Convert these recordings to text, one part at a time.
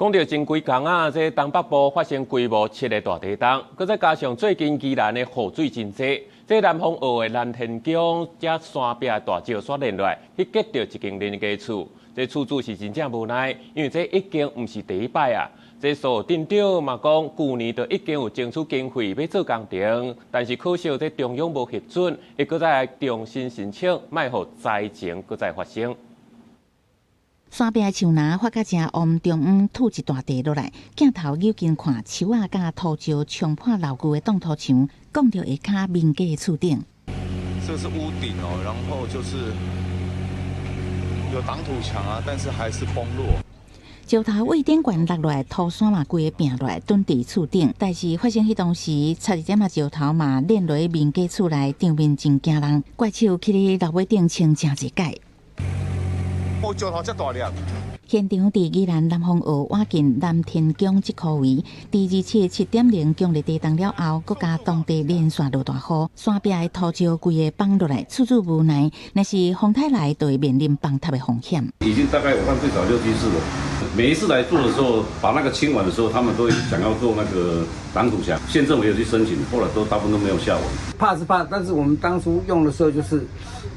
講著前幾工啊，這東北部發生規模7的大地動，閣再加上最近宜蘭的雨水真濟，這南風澳的南天宮遮山壁大石煞連落來，去擊著一間人家厝，這厝主是真正無奈，因為這已經毋是第一擺啊。這所鎮長嘛講，舊年就已經有爭取經費欲做工程，但是可惜這中央無核准，會閣再重新申請，莫予災情閣再發生。山壁樹林發甲誠旺，中央吐一大塊落來，鏡頭扭近看，樹仔佮土石衝破老舊的擋土牆，摃著下跤民家的厝頂。這是屋頂哦，然後就是有擋土牆啊，但是還是崩落。石頭對頂懸落來，土山嘛規个拚落來，轉佇厝頂。但是發生彼當時，差一點仔石頭嘛連落民家厝內，場面真驚人。怪手去佇樓尾頂清誠濟擺。哦，石頭遮大粒。現場佇宜蘭南風澳倚近南天宮這區位，佇27.7強烈地動了後，閣佮當地連續落大雨，山壁的土石規个崩落來，厝主無奈，若是風颱來，就會面臨崩塌的風險。已經大概我看最少六七次了。每一次來做的時候，把那個清完的時候，他們都想要做那個擋土牆。縣政府有去申請，後來都大部分都沒有下文。怕是怕，但是我們當初用的時候就是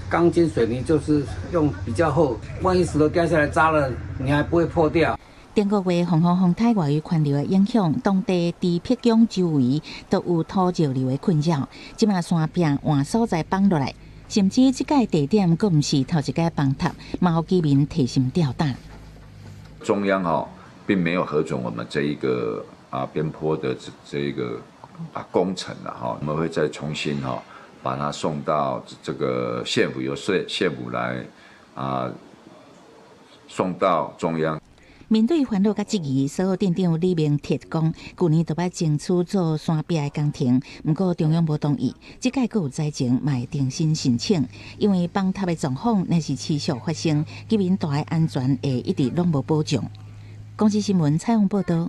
鋼筋水泥，就是用比較厚，萬一石頭掉下來砸了，你還不會破掉。頂個月風雨風颱外圍環流的影響，當地佇碧宮周圍都有土石流的困擾。這馬山壁換所在崩落來，甚至這個地點閣毋是頭一擺崩塌，嘛予居民提心吊膽。中央哈並沒有核准我們這一個邊坡的這一個工程了哈，我們會再重新哈把它送到這個縣府，由縣府來送到中央。面對煩惱佮質疑，所有鎮長李明鐵講，舊年就欲爭取做山壁的工程，毋過中央無同意。這擺閣有災情，嘛會重新申請，因為崩塌的狀況若是持續發生，居民蹛的安全會一直攏無保障。公視新聞採訪報導。